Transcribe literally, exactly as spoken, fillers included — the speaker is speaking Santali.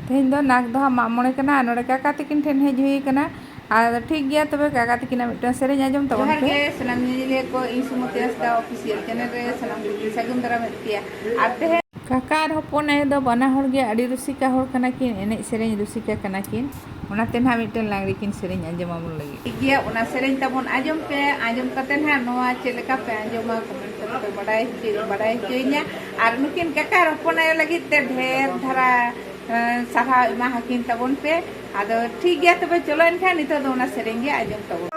ᱛᱮᱦᱮᱧ ᱫᱚ ᱱᱟᱜᱽ ᱫᱚ ᱦᱟᱸᱜ ᱢᱟᱜ ᱢᱚᱬᱮ ᱠᱟᱱᱟ, ᱟᱨ ᱱᱚᱰᱮ ᱠᱟᱠᱟ ᱛᱟᱹᱠᱤᱱ ᱴᱷᱮᱱ ᱦᱮᱡ ᱦᱩᱭ ᱠᱟᱱᱟ᱾ ᱟᱨ ᱴᱷᱤᱠ ᱜᱮᱭᱟ, ᱛᱚᱵᱮ ᱠᱟᱠᱟ ᱛᱟᱹᱠᱤᱱᱟᱜ ᱢᱤᱫᱴᱟᱝ ᱥᱮᱨᱮᱧ ᱟᱸᱡᱚᱢ ᱛᱟᱵᱚᱱ ᱡᱚᱦᱟᱨ ᱯᱮ᱾ ᱜᱮ ᱥᱟᱱᱟᱢ ᱧᱮᱧᱮᱞᱤᱭᱟᱹ ᱠᱚ, ᱤᱧ ᱥᱩᱢᱚᱛᱤ ᱦᱟᱸᱥᱫᱟ official channel ᱨᱮ ᱥᱟᱱᱟᱢ ᱠᱚᱜᱮ ᱥᱟᱹᱜᱩᱱ ᱫᱟᱨᱟᱢᱮᱫ ᱯᱮᱭᱟ᱾ ᱟᱨ ᱛᱮᱦᱮᱧ ᱠᱟᱠᱟ ᱟᱨ ᱦᱚᱯᱚᱱ ᱟᱭᱳ ᱫᱚ ᱵᱟᱱᱟ ᱦᱚᱲ ᱜᱮ ᱟᱹᱰᱤ ᱨᱩᱥᱤᱠᱟ ᱦᱚᱲ ᱠᱟᱱᱟ ᱠᱤᱱ, ᱮᱱᱮᱡ ᱥᱮᱨᱮᱧ ᱨᱩᱥᱤᱠᱟ ᱠᱟᱱᱟ ᱠᱤᱱ᱾ ᱚᱱᱟᱛᱮ ᱱᱟᱦᱟᱜ ᱢᱤᱫᱴᱟᱝ ᱞᱟᱜᱽᱲᱮ ᱠᱤᱱ ᱥᱮᱨᱮᱧ ᱟᱸᱡᱚᱢ ᱟᱵᱚᱱ ᱞᱟᱹᱜᱤᱫ᱾ ᱴᱷᱤᱠ ᱜᱮᱭᱟ, ᱚᱱᱟ ᱥᱮᱨᱮᱧ ᱛᱟᱵᱚᱱ ᱟᱸᱡᱚᱢ ᱯᱮ᱾ ᱟᱸᱡᱚᱢ ᱠᱟᱛᱮ ᱱᱟᱦᱟᱜ ᱱᱚᱣᱟ ᱪᱮᱫ ᱞᱮᱠᱟ ᱯᱮ ᱟᱸᱡᱚᱢᱟ, comment ᱠᱟᱛᱮ ᱯᱮ ᱵᱟᱰᱟᱭ ᱦᱚᱪᱚ, ᱵᱟᱰᱟᱭ ᱦᱚᱪᱚᱭᱤᱧᱟ᱾ ᱟᱨ ᱱᱩᱠᱤᱱ ᱠᱟᱠᱟ ᱟᱨ ᱦᱚᱯᱚᱱ ᱟᱭᱳ ᱞᱟᱹᱜᱤᱫ ᱛᱮ ᱰᱷᱮᱨ ᱫᱷᱟᱨᱟ, ᱮᱸ, ᱥᱟᱨᱦᱟᱣ ᱮᱢᱟ ᱦᱟᱹᱠᱤᱱ ᱛᱟᱵᱚᱱ ᱯᱮ᱾ ᱟᱫᱚ ᱴᱷᱤᱠ ᱜᱮᱭᱟ, ᱛᱚᱵᱮ ᱪᱚᱞᱚ ᱮᱱᱠᱷᱟᱱ ᱱᱤᱛᱚᱜ ᱫᱚ ᱚᱱᱟ ᱥᱮᱨᱮᱧ ᱜᱮ ᱟᱸᱡᱚᱢ ᱛᱟᱵᱚᱱ᱾